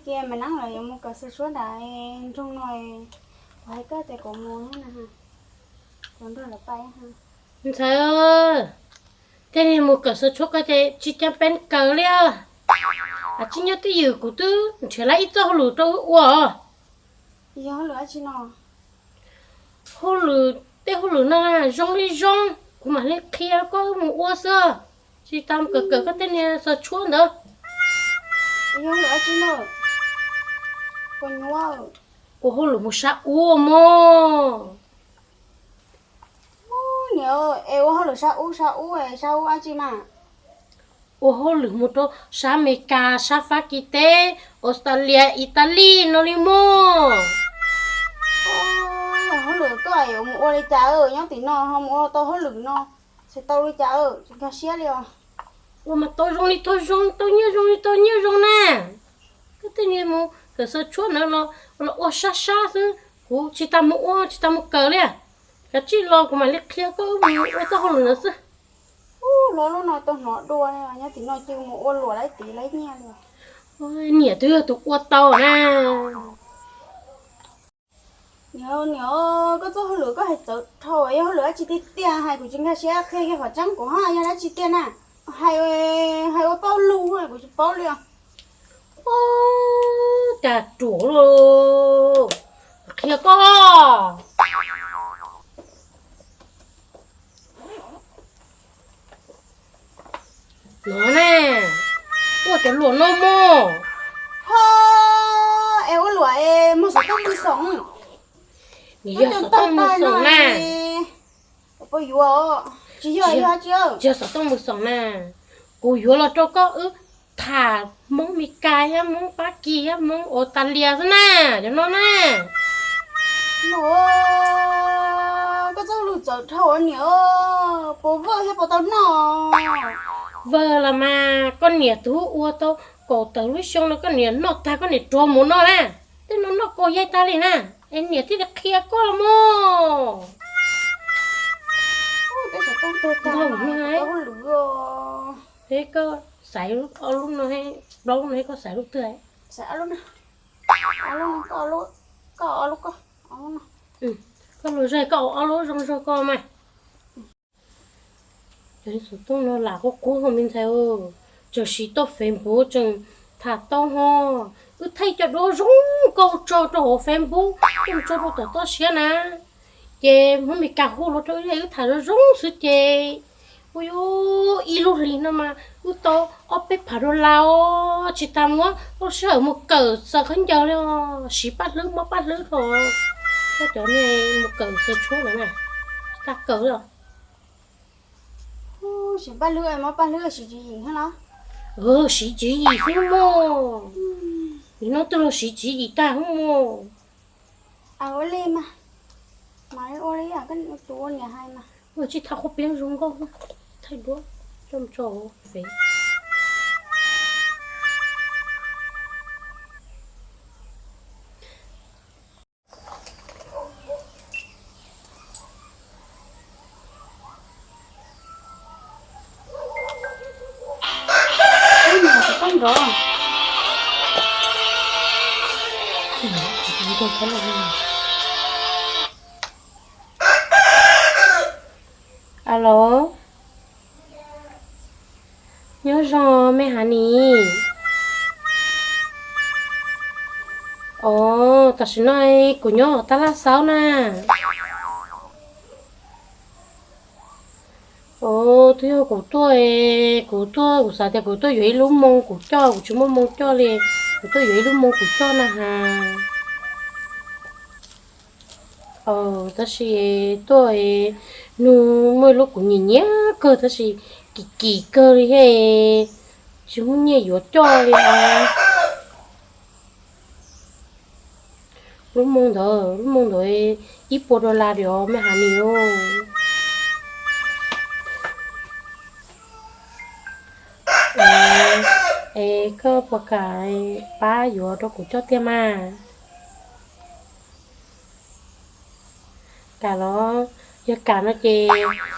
Cia mas nab los yuav mus kawm xaws tshuab nram nroog no, kuv hais koj tias kuv mus na, kuv nrog lawv pais. Ntxhais, tej niag mus kawm xaws tshuab ko ces tsis cas pes kawm li. Tsis nyob twj ywm kuv twb nrhiav lawm ib txoj hauj lwm rau wb ua. Yog hauj lwm dab tsi no? Hauj lwm, tej hauj lwm no zoo li zoo, kuv mam li qhia koj wb mus ua xwb. Tsis tas mus kawm kawm koj tej niag xaws tshuab ntawd. Yog hauj lwm dab tsi no? Kua nyuab. Ua hauj lwm mus sab ub mog. Niam, es ua hauj lwm sab ub, sab ub, sab ub dab tsi mas? Ua hauj lwm mus rau sab Amelikas, sab Fab Kis teb, Australia, Italy no li mog. Yog hauj lwm koj yuav mus ua li cas, nyob tim no ho mus ua tau hauj lwm no, tsis tau li cas, tsis nkag siab li os. Ua mas tau zoo li tau zoo, tau nyiaj zoo li tau nyiaj zoo na. Koj tej niag mus kawm xaws tshuab ntawd los ua sab sab xwb, kuv tsis tas mus ua tsis tas mus kawm li. Kav tsij los kuv mam li qhia koj wb mus ua txoj hauj lwm ntawd xwb. Ub, lub lub no tau hnov dua, nyob tim no cia mus ua luam laib tid laib nyiaj li. Niam twb yog tus ua tau na. Niam, niam, koj txoj hauj lwm koj hais txawv dhau, yog hauj lwm dab tsi tiag tiag hais kuv tsis nkag siab, qhia kiag qhov tseeb kuv hab, yog dab tsi tiag na. Hais, hais ua paub lug kuv tsis paub li os. Ub, cas ruam lauj, qhia koj. No na, ua cov luam no mog. Ho, es ua luam es muag xov tooj mus xoom. Nws yog xov tooj mus xoom na. Tsis yog, tsis yog xov tooj mus xoom na. Kuv yuav los rau koj wb tham Hmoob Mes Kas thiab Hmoob Fab Kis thiab Hmoob Australia xwb na, cov no na. Koj txoj lus txawv dhau niam, puas vwj thiab puas tau noj? Vwj los mas, koj niam tus ua tau kaum tawm lub xyoo no koj niam noj tag koj niam rov mus noj na. Tej no noj kaus yaig tag li na, es niam thiaj li qhia koj los mog. Koj xaiv ob lub no, plaub no, koj xaiv lub twg? Koj luag zog koj ua ob lub zoo zog koj mas. Cov xov tooj no lam qub qub ho me ntxhais, tseem siv tau Facebook tseem tham tau ho. Wb thaij cov duab zoo nkauj tso rau hauv Facebook coj tso rau tom toj siab na. Ces Hmoob Mes Kas hu los rau wb, wb tham zoo zoo xwb ces, ua yuav ib lub hlis no mas wb tau ob peb phav dollar os, tsis tas muab lub sij hawm mus kawm xaws khaub ncaws li os, siv paj hlwb mob paj hlwb rau koj cov niag mus kawm xaws tshuab ntawd na, tsis tas kawm li os. Siv paj hlwb, mob paj hlwb siv tswv yim thiab los? Siv tswv yim xwb mog. Nim no twb los siv tswv yim tag mog. Ua li mas, mam li ua li tus ua niam hais mas. Ua tsis tham qhuab piav zoo nkauj, thaij duab coj tso hauv Fev. Alo, nyob zoo me Hav Nis. Os, tam sim no kuv nyob Tab Laj Xaub na. Os, twb yog kuv tuaj, kuv tuaj, kuv xav tias kuv tuaj yuav ib lub moo kuv coj, kuv tsis muaj moo coj li, kuv tuaj yuav ib lub moo kuv coj na has. Os, tab sis tuaj, nug muaj ib lub kuv nyiam nyiam kawg tab sis kim kim kawg li thiab, tsis muaj nyiaj yuav coj li os. Lub moo ntawd, lub moo ntawd ib puas dollar li os me Hav Nis. Es koj puas kam pab yuav rau kuv coj tiag mas? Kam los, yog kam no ces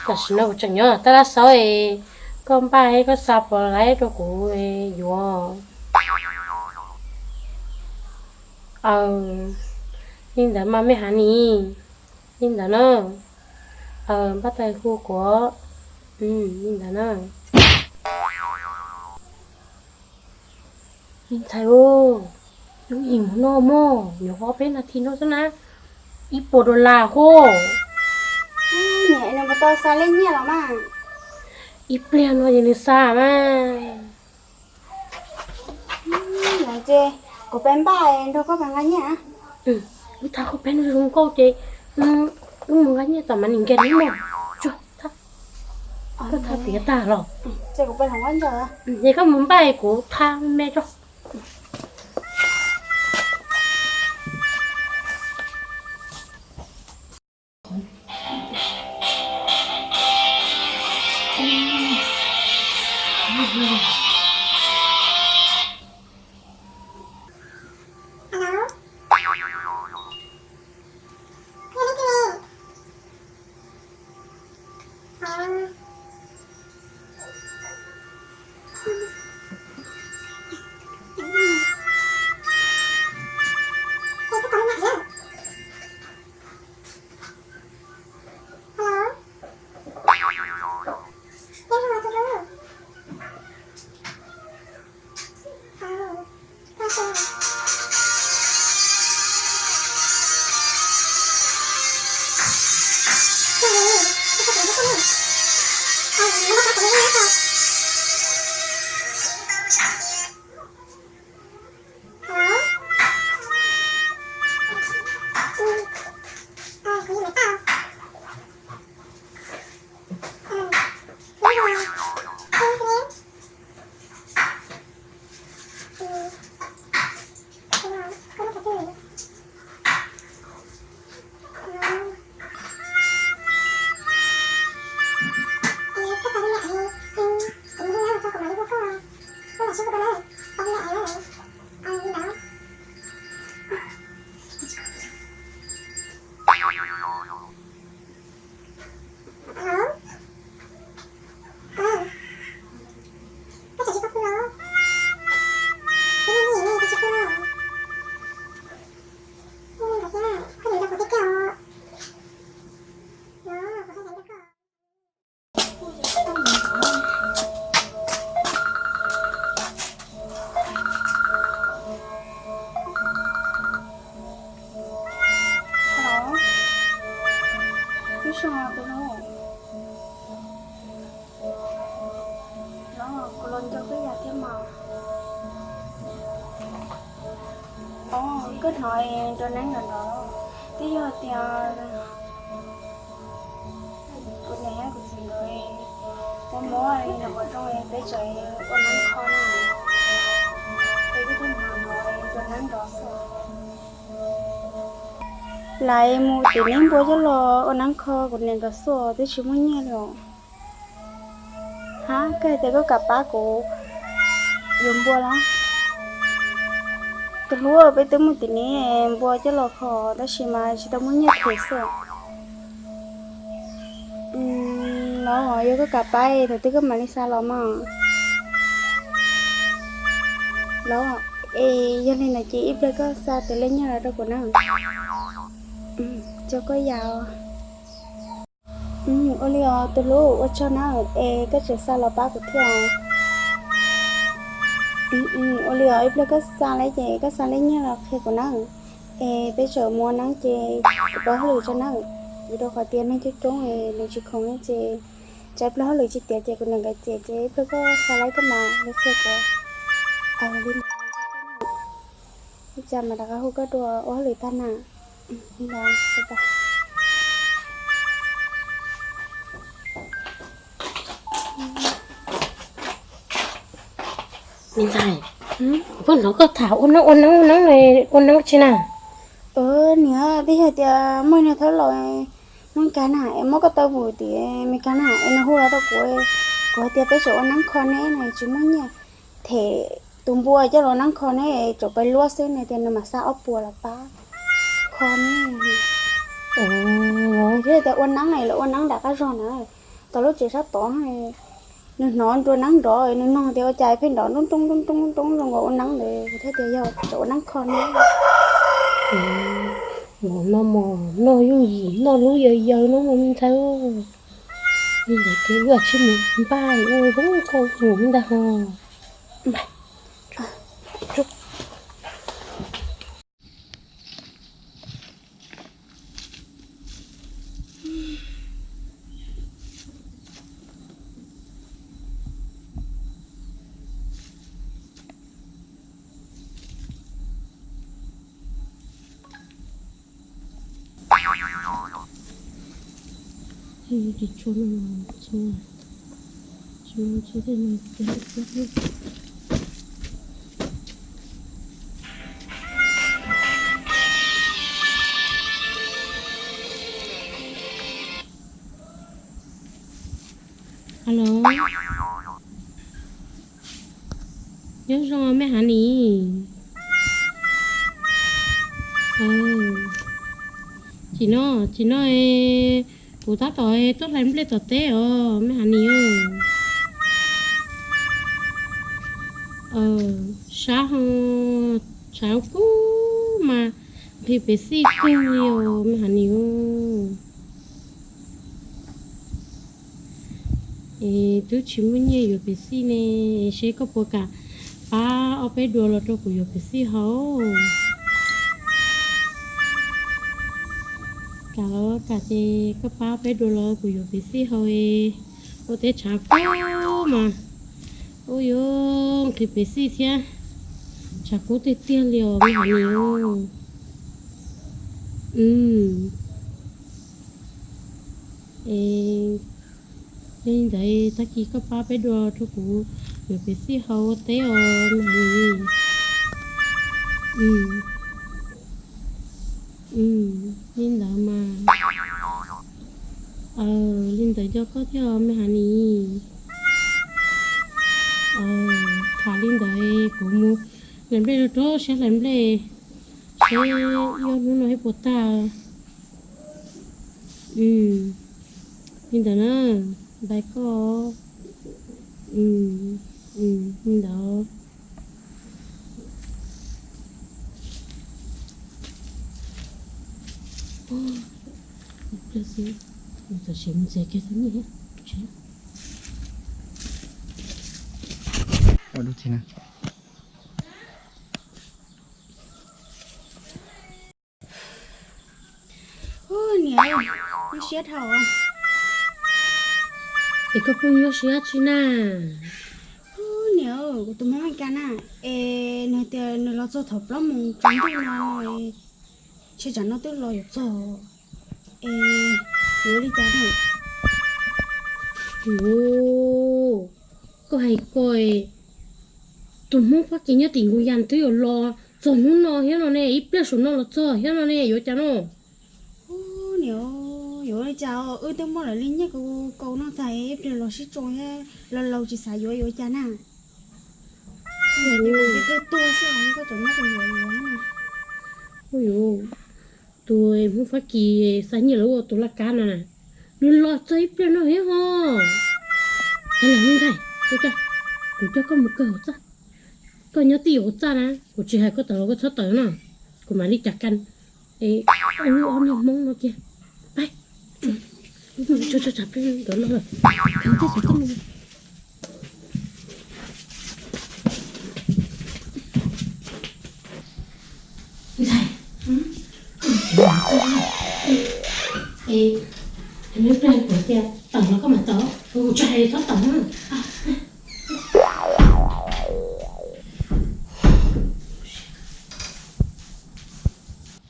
tam sim no kuv tseem nyob Tab Laj Xaub es, koj npaj thiab koj xa puas laib rau kuv yuav. Aw, li ntawd mas me hav ni, li ntawd na. Aw, npaj tau hu kuv, li ntawd na. Me ntxhais, lub yim mus no mog, nyuam qhuav peb nas this no xwb na, ib puas dollar hos. Niam, nws puas tau xa lej nyiaj los mas? Ib pliag no ces nws xa mas. Ces kuv peb npaj nrog koj pab nqa nyiaj. Wb tham koj peb no zoo nkauj ces wb mus nqa nyiaj tom mas nim nkiag neb mog. Tsuag, koj tham tiav tag los? Ces koj mus npaj kuv tham me tso. Tus hlub, los kuv los nco koj yam thiab mas. Os, koj hnov nrov neeb nrov nrov, twb yog tias kuv niam thiab kuv txiv nkawd muab muab nws qhov rooj peb tseem ua neeb kho na. Ces kuv thiaj hnov nrov neeb nrov xwb. Lawv mus tim neb npua coj los ua neeb kho kuv niam nkawd xwb twb tsis muaj nyiaj li os. Hab, koj hais tias koj kam pab kuv yuav npua los? Tus hlub, peb twb mus tim neb npua coj los kho tab sis mas tsis tau muaj nyiaj them xwb. Los yog koj kam pab thaum twg koj mam li xa los mas. Los, es yog li ntawd ces ib pliag koj xa tus lej nyiaj los rau kuv na. Tso koj yam os. Ua li os tus hlub, ua tsaug na, es koj tseem xa los pab kuv thiab os. Ua li os, ib pliag koj xa lawm ces koj xa lej nyiaj los qhia kuv na. Es peb tseem mus ua neeb ces kuv pauv hauj lwm tso na. Vim rau qhov tias neeg coob coob nws tsis khoom ces tsam ib pliag hauj lwm tsis tiav ces kuv niam nkawd cem ces ib pliag koj xa lawm koj mam li qhia kuv. Ua li ntawd, ib tsam mam rov qab hu koj dua ua hauj lwm tag na. Me ntxhais, kuv pheej hnov koj tham ua neeb ua neeb ua neeb, ua neeb tsi na? Niam, twb yog tias muaj ib niag thaub laus Meskas na es muab koj tau vwm tim Meskas na es nws hu los rau kuv, kuv hais tias peb tseem ua neeb kho neb na tsis muaj nyiaj them tus npua coj los neeb kho neb es tseem pais luab xwb no tias nws mam xa ob puas los pab kho neb. Thiab tias ua neeb es lawv ua neeb nram qab zog na, tom lub tsev sab tod, nws hnov nrov neeb nrov nws nug tias ua cas pheej nrov nroo nroo nroo nroo zoo nkaus ua neeb ntawd thiab tias yog tseem ua neeb kho neb. Npaum no mas noj yooj yim noj lub yau yau no mas me ntxhais. Li ntawd ces wb ua tsis mus npaj ua zoo nkauj mus ntag ho. Alo, nyob zoo me Hav Nis. Tsis noj, tsis noj, kuv tab tom tuaj hlais nplej tom teb os me Hav Nis. Sab ho tshav kub mas nqhis pev xij kawg li os me Hav Nis. Es twb tsis muaj nyiaj yuav pev xij ne, seb koj puas kam pab ob peb dua los rau kuv yuav pev xij haus? Kam los kam ces koj pab ob peb dua los kuv yuav pev xij haus. Ua teb tshav kub mas, ua yuav nqhis pev xij thiab, tshav kub tiag tiag li os me Hav Nis. Yog li ntawd tag kis koj pab peb dua rau kuv yuav pev xij haus ua teb os me Hav Nis. Li ntawd mas, li ntawd nco koj thiab me Hav Nis. Tham li ntawd kuv mus hlais nplej rau rau siab hlais nplej, seb ib ob hnub no thiaj puas tag. Li ntawd na, npais koj. Li ntawd. Tam sim mus txiav kiag tus nyiaj. Ua dub txiv na. Ub, niam, nyuaj siab dhau. Es koj pheej nyuaj siab tsi na? Ub, niam, kuv tus Hmoob Mes Kas na, es nws tias nws los txog thaum plaub moos tsaus ntuj no, ntshe tsam no twb los yuav txog, es yuav ua li cas na? Ub, koj hais ko, tus Hmoob Fab Kis nyob tim Nkuj Yas twb yuav los txog hnub no thiab no ne, ib pliag saum no los txog thiab no ne, yuav cas no? Ub, niam, yuav ua li cas, wb twb muab lawv li nyiaj kaus no txais ib pliag los sib tsoo thiab, laus laus tsis xav yuav yuav ua cas na? Ces kuv cia kawg tuag xwb los koj tseem muab kuv yuav yuav na. Ub, tus Hmoob Fab Kis xa nyiaj los ua tus laj kab no na, nws los txog ib pliag no thiab ho. Tab sis me ntxhais, kuv coj koj mus kawg hauv txaj. Koj nyob tij hauv txaj na, kuv tsis hais koj tawm los koj txhob tawm no, kuv mam li cas kas. Es wb ob niag Hmoob no kiag, pab, tsam peb nkawd los lawm, khav tib xov tooj. Ntxhais, es nws plag kuv tias tawm los koj mam tawm, kuv tsis hais txhob tawm na.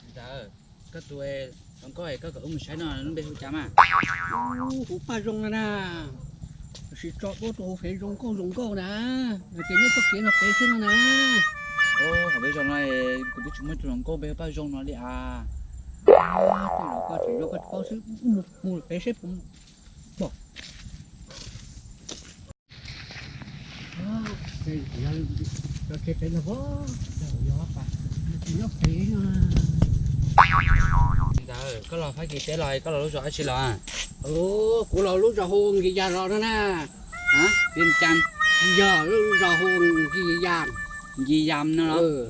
Ntxawm, koj tus hluas nkauj es koj kom wb mus saib no lub npe hu cas mas? Hu Paj Zoo no na. Tab sis tso duab rau hauv fev zoo nkauj zoo nkauj na. Nws tias nyob txoj kev no pem xwb no na. Ub, hauv peb zos no kuv twb tsis muaj tus hluas nkauj npe hu Paj Zoo no li as. Tej zaum koj tseem yog koj tsis paub xwb, mus pem seb puas pom. Ntawd koj los Fab Kis teb los koj los lub zos dab tsi los? Kuv los lub zos hu Nkis Yas los no na. Yog lub zos hu Nkis Yas. Nkis Yas no los?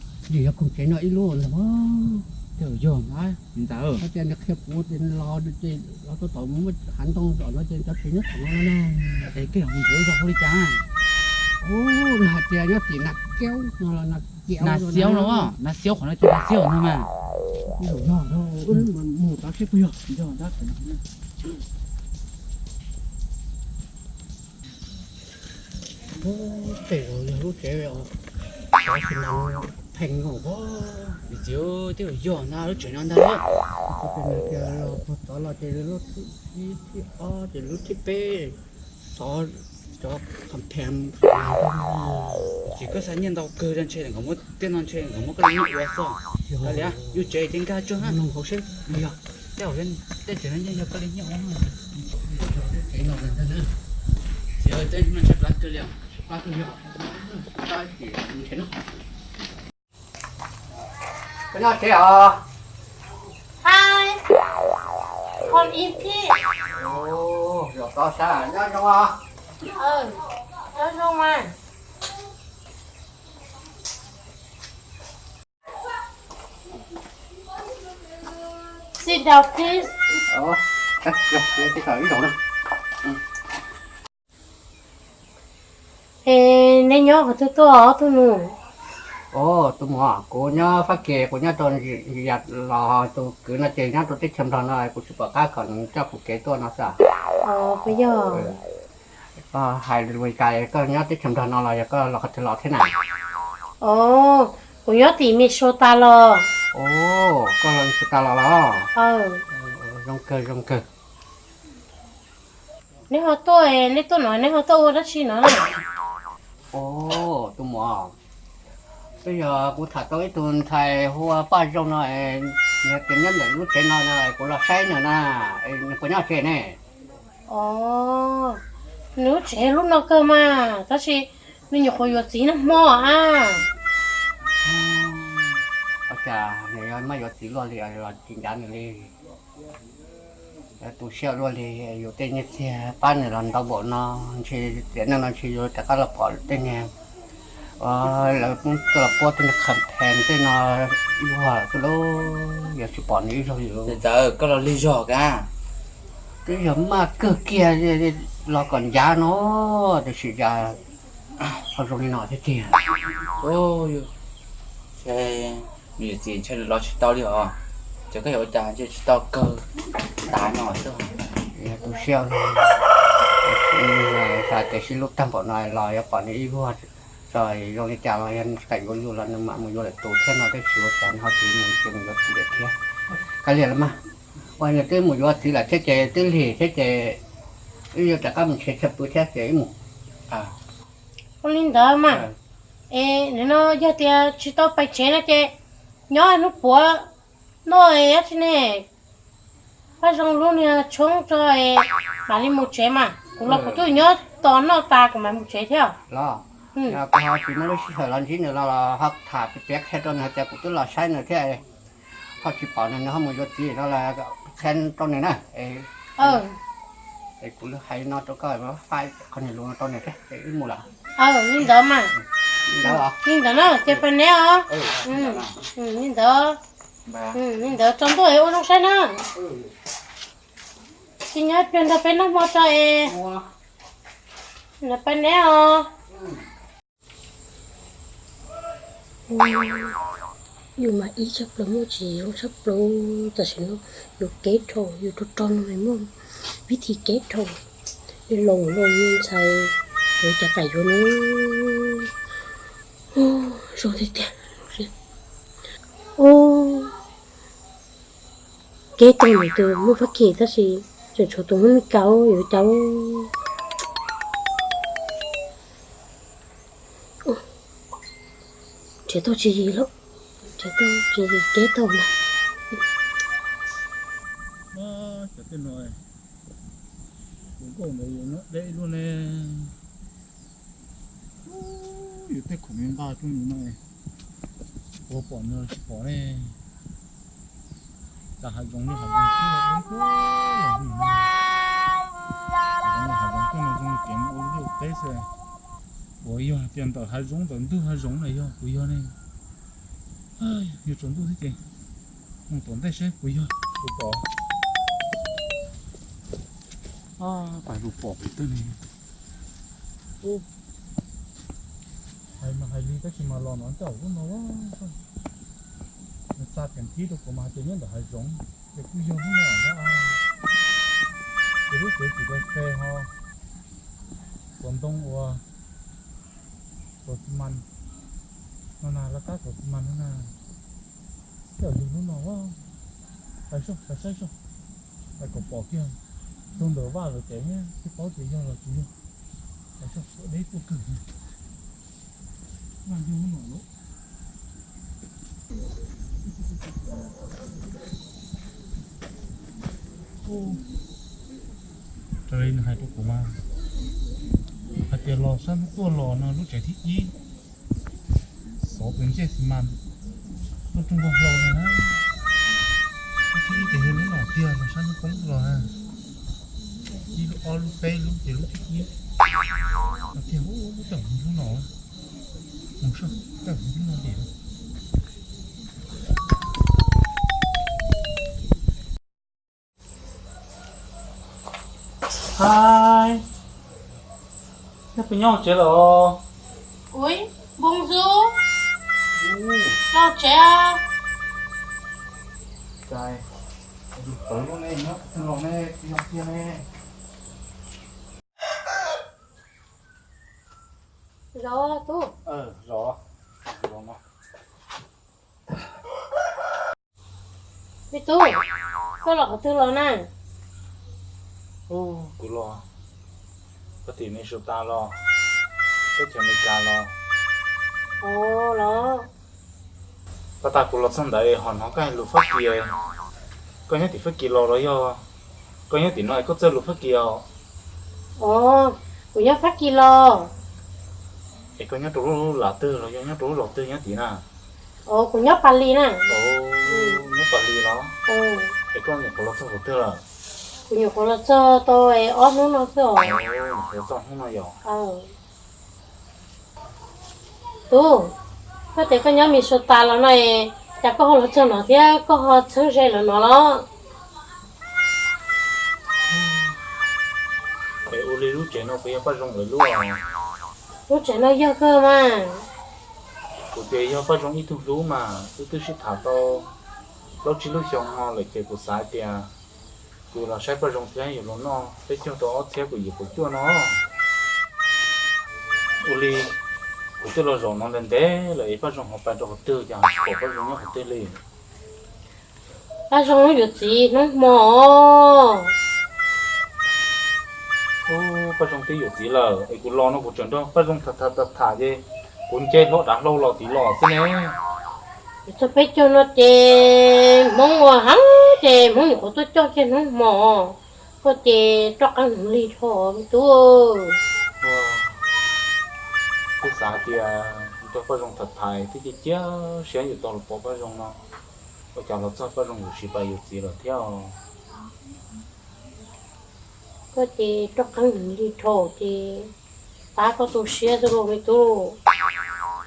Yog koog tsev no ib lub ntag. Yog ntag, ntawd tias nws qhia kuv tias los ces los tau tom muaj hav ntoo tom no ces cov tsev nyob tom no na. Es koj mus nthuav zog ua li cas? Ub, nws hais tias nyob tim Nas Kiaub no los Nas Kiaub, Nas Xiaub no, Nas Xiaub qhov no ces Nas Xiaub no mas. Yog, mus tod seb puas yog, yog ntag. Tej zaum yog lub tsev os, xi mas pheej no. Txiv, tej zaum yog ntag, lub tsev no ntag. Tias los puag tod los ces lub thib ib, thib ob, ces lub thib peb xov cov qhov phem. Txiv, koj xa nyiaj ntau kawg, ntshe nkawd muab tej no ntshe nkawd muab koj li nyiaj ua xwb. Yog li, yus tsev ces nkag tsuag na. Hauv seb yog tej, tej tsev no yeej yog koj li nyiaj ua. Txiv, tej no ntshe plab kawg li, plab kawg li. Koj nyob tsev os? Hais, hom ib phij. Ov, yog tau sab nyob zoo os? Nyob zoo mas. Sit down, please. Ib zaug na. Es neb nyob qhov twg tuaj ob tug nus? Ov, tus muam, kuv nyob Fab Kis, kuv nyob rau Ntsis Yas los tus kwv no ces nyob rau teb chaws Nplog no, kuv tsis pom qab kom nws coj kuv kev tuaj no xwb. Puas yog? Koj hais li cas, koj nyob teb chaws Nplog no los yog koj los qhov twg los thiab na? Ov, kuv nyob tim Minnesota los. Ov, koj los Minnesota los los? Zoo kawg, zoo kawg. Neb ho tuaj, neb tuaj no neb ho tuaj ua dab tsi no? Ov, tus muam, twb yog kuv tham tau ib tug ntxhais hu ua Paj Zoo no, nws tias nyob ntawm lub tsev no no, kuv los saib nws na, nws puas nyob tsev ne? Ov, nws lub tsev lub no kawg mas, tab sis nws nyuam qhuav yuav txiv nag hmo a. Ua cas nws yuav maj yuav txiv luaj li los tsis ncav nws li? Tu siab luaj li, yus tej nyiaj txiag pab nws los ntau npaum no, ntshe tiam neej no ntshe yuav rov qab los pom tej niag uas lawv pub tuaj los puab tej niag qhas phem tej no ib vuag xwb lauj, yuav tsis pom nws ib zaug li. Txawm koj los lig zog ka, twb yog maj kawg kiag los kom ncav no, tiam sis cas ho zoo li no thiab tiag. Nws yuav txiv ntshe los tsis tau li os, ces koj yuav ua cas ntshe tsis tau kawg tas no xwb. Yog tu siab, xav tias sib hlub tag npaum no los yuav pom nws ib vuag, txawm zoo li cas los yog nws tsis kam yuav yus los nws mam mus yuav lwm tus thiab no, twb tsis ua cas nws ho tsis mus ces mus yuav txiv lawm thiab. Kav liam los mas, ua yog twb mus yuav txiv lawm thiab ces twb lig thiab ces wb yuav rov qab mus nrhiav chaw pw thiab ces wb mus. Ua li ntawd mas, es nim no yog tias tsis tau pais tsev no ces nyob hnub puav noj dab tsi ne, Paj Zoo lub niag tshoob tso es mam li mus tsev mas, kuv los kuv twb nyob tos noj tas kuv mam mus tsev thiab. Los, yog koj ho tsis muaj lub sij hawm los ntsib nws los ho tham piav qhia rau nws hais tias kuv twb los saib nws thiab, ho tsis pom nws, nws ho mus yuav txiv no los qhia rau nws na. Es kuv hais no rau koj, faib qhov niag lus no rau nws thiab es wb mus lawm. Li ntawd mas, li ntawd na ces pais neb os. Li ntawd, li ntawd tsaus ntuj es ua zoo saib na. Tsis nyob pliag nrog peb noj hmo tso es, pais neb os. Yus mas ib tshaj plaws muaj tsis zoo tshaj plaws, tam sim no yus kev rau yus rau rau no muaj vib thib kev rau, yus los los yus ntxhais yuav cas kam yuav no. Zoo tiag tiag. Kev tau nws tus muaj Fab Kis tab sis tseem tshuav tus muaj Mes Kas yuav cas. Nrhiav tau tswv yim lawm, nrhiav tau tswv yim kev taug lawm. Cov tej no, tus nkauj ntawd yuav nyob deb luaj ne. Yuav tej khoom me nqa rau nws no, ua pom nws los tsis pom ne. Cas hav zoov li hav zoov xwb, hav zoov li hav zoov xwb no zoo li kev mus ua liaj ua teb xwb. Puas yog tias ntawm hav zoov ntawm ntug hav zoov na yog puas yog ne? Yog tsaus ntuj thiab ces mus tom ntej seb puas yog tus pom. Pais lus pom pem tej ne. Hais mas hais li tab sis mas los no ncaum lub no, nws xa pheem thib rau kuv mas hais tias nyob ntawm hav zoov, ces kuj yog lub no thiab. Ces lub tsev tsis tau fe ho, tuav ntoo ua, tuav xi mas no na, laj kab tuav xi mas no na. Tej zaum yog lub no, pais saib, pais saib saib, pais kom pom kiag. Tus ntawm vaj lawm ces thiaj paub tias yog los tsis yog. Pais saib, deb tuaj kawg. Vaj yog lub no lawm. Raws li nws hais rau kuv mas hais tias los sab hnub tuaj los no lub tsev thib ib, xov pes ntsej xi mas, lub rooj vag hlau no na. Lub thib ib ces yog lub no tiag, los sab hnub poob los na. Ib lub ob lub peb lub ces lub thib ib no tiag. Ub, tej zaum lub no, mus saib, tej zaum lub no lawm. Hais, neb puas nyob hauv tsev lawm? Ub, Npoo Ntxub, los tsev. Cas, tawv lub ne, nyob twg los ne, tsis yog tiag ne. Zov tub. Zov, zov no. Me tub, koj los qhov twg los na? Ub, kuv los pab tim Minnesota los, teb chaws Amelikas los. Ov los. Tab tas kuv los txog ntawd ho hnov koj hais lus Fab Kis. Koj nyob tim Fab Kis los los yog koj nyob tim no es koj txawj lus Fab Kis os? Ov, kuv nyob Fab Kis los. Es koj nyob rau lub lam twg los yog nyob rau lub zos twg nyob tim na? Ov, kuv nyob Pas Lis na. Ov, nyob Pas Lis los? Es koj nyuam qhuav los txog thaum twg lawm? Kuv nyuam qhuav los txog tau ob hnub no xwb os. Nyuam qhuav txog hnub no yom? Tub, koj tias koj nyob Minnesota los no es cas koj ho los txog no thiab koj ho txheeb ze lawm no los? Es ua li lub tsev no puas yog Paj Zoo lawv lub? Lub tsev no yog kawg mas. Kuv tias yog Paj Zoo ib tug hlub mas, wb twb sib tham tau plaub tsib lub xyoo no lawm ces kuv xav hais tias kuv los saib Paj Zoo thiab yuav los noj peb caug rau ob txhiab kaum yim kaum cuaj no. Ua li kuv twb los zaum no ntev ntev lawm es Paj Zoo ho pais rau qhov twg cas ho tsis pom Paj Zoo nyob qhov twg li? Paj Zoo yuav txiv hnub hmo. Ub, Paj Zoo twb yuav txiv lawm es kuv los no kuv tseem nrog Paj Zoo tham tham tham tham ces kuv nce hlo dav hlau los tid los xwb ne. Txog peb caug no ces Hmoob ua heev ces Hmoob nyuam qhuav tuaj coj kiag hnub hmo. Koj ces roj qeeb heev li dhau me tub. Twb xav tias nrog Paj Zoo tham tham twb cia cia siab yuav tau los pom Paj Zoo no, ua cas los txog Paj Zoo yuav tsis pais yuav txiv lawm thiab os. Koj ces roj qeeb heev li dhau ces pab koj tu siab xwb los me tub.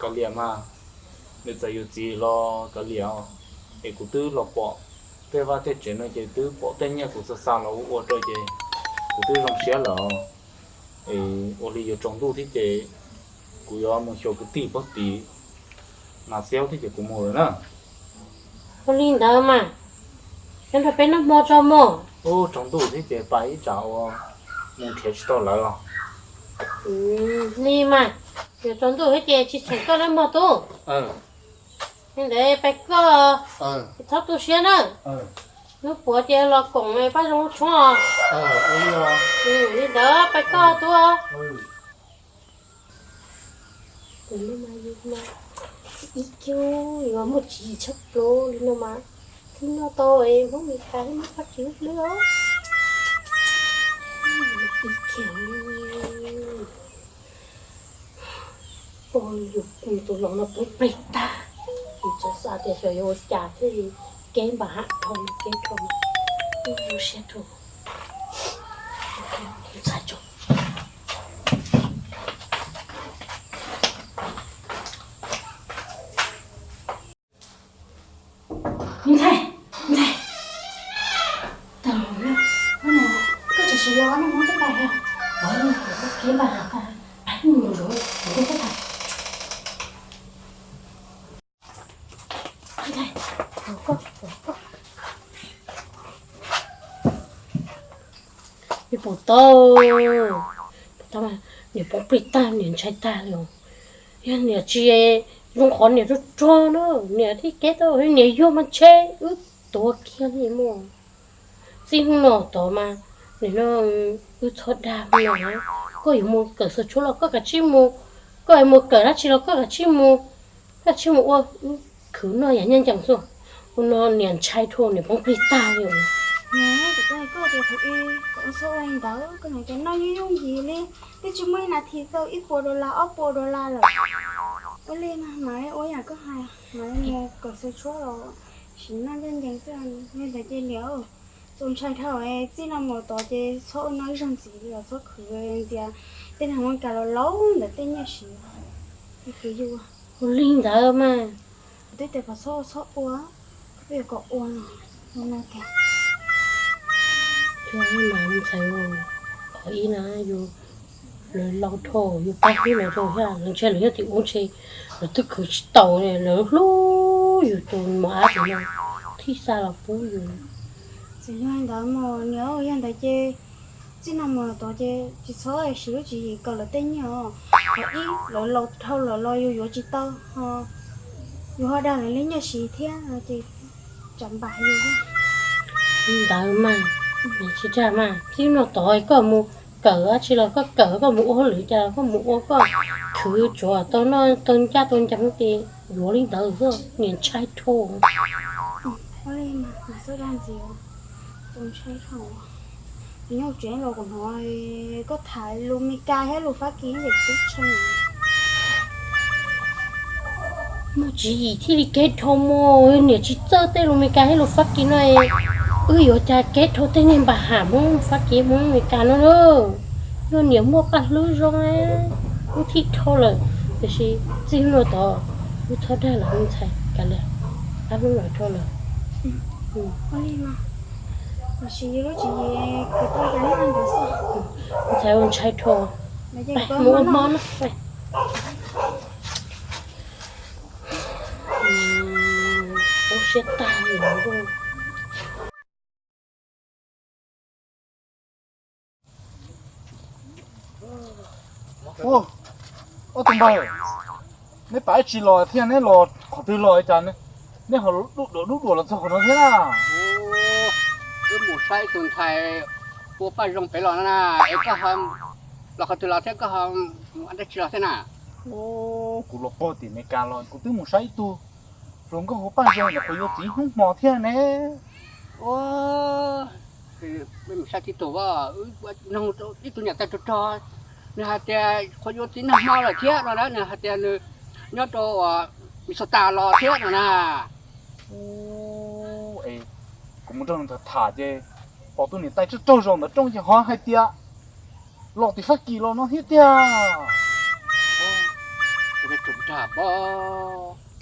Kav liam mas, nws txawm yuav txiv los kav liam os, es kuv twb los pom tej vaj tej tsev no ces twb pom tej nyiaj kuv xa xa los ua ua rau ces kuv twb zoo siab lawm. Es ua li yuav tsaus ntuj thiab ces kuv yuav mus xyuas kwv tij pog tim Mas Xiaub thiab ces kuv mus lawm na. Ua li ntawd mas, nyob nrog peb noj hmo tso mog. Ub, tsaus ntuj thiab ces pais ib tsam uas mus nrhiav tsis tau lawv os. Li mas, yuav tsaus ntuj thiab ces tsis cheem koj nawb mog tub. Li ntawd pais koj, txhob tu siab na. Hnub puav ces los koom Paj Zoo lub tshoob. Li ntawd pais koj tub. Ib kiag yuav muaj tswv yim tshaj plaws li no mas, txij no tau es Hmoob Mes Kas thiab Hmoob Fab Kis hlub os. Ib kiag pog yus tus laus no poob plig tag, yus txawm xav tias xyov yuav ua cas thiaj li kev npam ham dhau kev dhau, ib lub siab rau ntxhais tso. Ntxhais, ntxhais, tau lawm, koj tseem siv los nej muab tej pais os. Kev npam ham tas, pais mus ntsuav kuv lub koj tas. Peb pom tau, pom tau mas niam poob plig tag, niam ntshai tag li os. Yog niam tsis zoo qhov niam rog rog na, niam thiaj kev tau, niam yuag mas ntshe wb tuag kiag li mas. Txij hnub no tod mas, nim no wb txhob dag hnub no na. Koj yuav mus kawm xav tshuaj los koj kav tsij mus, koj yuav mus kawm dab tsi los koj kav tsij mus, koj kav tsij mus ua, khwv noj yam nyob ncees xwb. Ua no niam ntshai dhau, niam poob plig tag li os. Niam, kuv tau hais koj tias thaum ub kom txhob ua li ntawd, koj niam tias noj yooj yooj yim li, twb tsis muaj ib nas this tau ib puas dollar ob puas dollar lawm. Ua li mas mam li ua yam koj hais, mam li mus kawm xav tshuaj los sim noj ncaj ncees xwb. Li ntawd ces niam, txaus ntshai dhau, txij no mus tod ces txhob ua noj ib zaug ntxiv li os, txhob khwv ntxias tej neeg Meskas laus laus ntawd tej nyiaj siv, khwv yus. Ua li ntawd mas, kuv twb tias kom txhob ua txhob ua, koj pheej kom ua no tiag. Mas ntxhais, qhov ib na, yus, lawv laus dhau, yus pab hlub lawv dhau thiab, lawv ntshe lawv nyob tim ub ntshe lawv twb khwv tsis tau, lawv hlub yus tus mos ab tim no, thiaj xa los pub yus. Txawm yog li ntawd mas niam, yog ntawd ces txij no mus tod ces tsis txhob siv lub tswv yim kawm lawv tej nyiaj os. Qhov ib, lawv laus dhau lawm los yus yuav tsis tau, yus ho dag lawv li nyiaj siv thiab no ces tsam npam yus. Li ntawd mas, niam tsis dag mas, txij no tod koj mus kawm dab tsi los koj kawm, koj mus ua hauj lwm cas los koj mus ua, koj khwv tsuav tau noj tau ncaj tau ncees ces yuav li ntawd xwb, niam ntshai dhau. Ua li mas, niam txhob dag ntxiv, txaus ntshai dhau. Nyob tsev los kuv hnov koj tham lus Mes Kas thiab lus Fab Kis ces twb tshee. Muaj tswv yim thiaj li kev dhau mas, niam tsis txawj tej lus Mes Kas thiab lus Fab Kis no, wb yuav cas kev dhau tej niag npam ham Hmoob Fab Kis Hmoob Mes Kas no na. Yog niam muaj paj hlwb zoo, wb thiaj dhau lawm. Tiam sis txij hnub no tod, wb txhob dag lawm ntxhais, kav liam, pab hlub lawm dhau lawm. Ntxhais ua ntshai dhau, mus ua hmo no. Ua siab tag li lawm. Ua, ob tug npawg, neb pam ib tsi los thiab neb los qhov twg los cas neb ho dub duam dub duam los txog qhov no thiab na? Wb mus saib tus ntxhais ua paj zoo pem los no na, es koj los qhov twg los thiab koj ho mus ua dab tsi los thiab na? Kuv los pog tim Mes Kas los kuv twb mus saib ib tug hluas nkauj ua paj zoo ntawm qhov yuav txiv hnub hmo thiab ne. Ua, mus saib tib tug, nug ib tug niam tais rog rog, nws hais tias qhov yuav txiv nag hmo lawm thiab no na, nws hais tias nws nyob rau Minnesota los thiab no na. Kuv mus nrog nws tham tham ces pom tus niam tais rog rog zaum ntawm rooj ces ho hais tias los tim Fab Kis los no thiab tiag.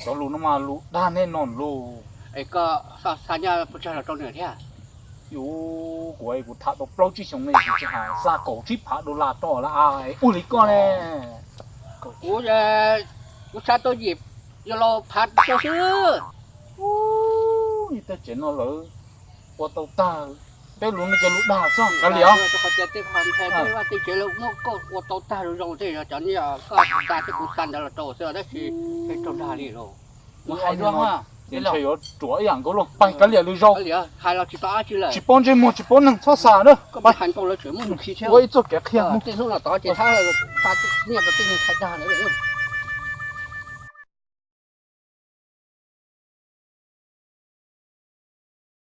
Cov lus no mas lus dag nej no lauj. Es koj xa xa nyaj puas tsawg los rau nws thiab? Yus, kuv, kuv tham tau plaub tsib xyoos ne, kuv tsis hais xa kaum tsib phav dollar rau lawm, ua li koj ne. Kuv, kuv xa tau yim yog laus phav rau xwb. Tej tsev no lawv ua tau tag, peb lus no ces lus dag xwb, kav liam. Tej tsev lawv muab koj ua tau tag zoo zoo, tej yog cov nej koj xa thiab kuv xa ntawd los rau xwb, tab sis peb raug dag li lauj. Kuv hais dua, ces ntshe yuav ruam ib yam nkaus lauj, pais kav liam lwm zaus. Hais los tsis tau dab tsi lawm. Tsis paub ntsej muag tsis paub neeg txhob xa na. Ua ib txoj kev qhia mus. Tej hnub no tod ces thab xa nyiaj rau tej neeg thaj dag lawm.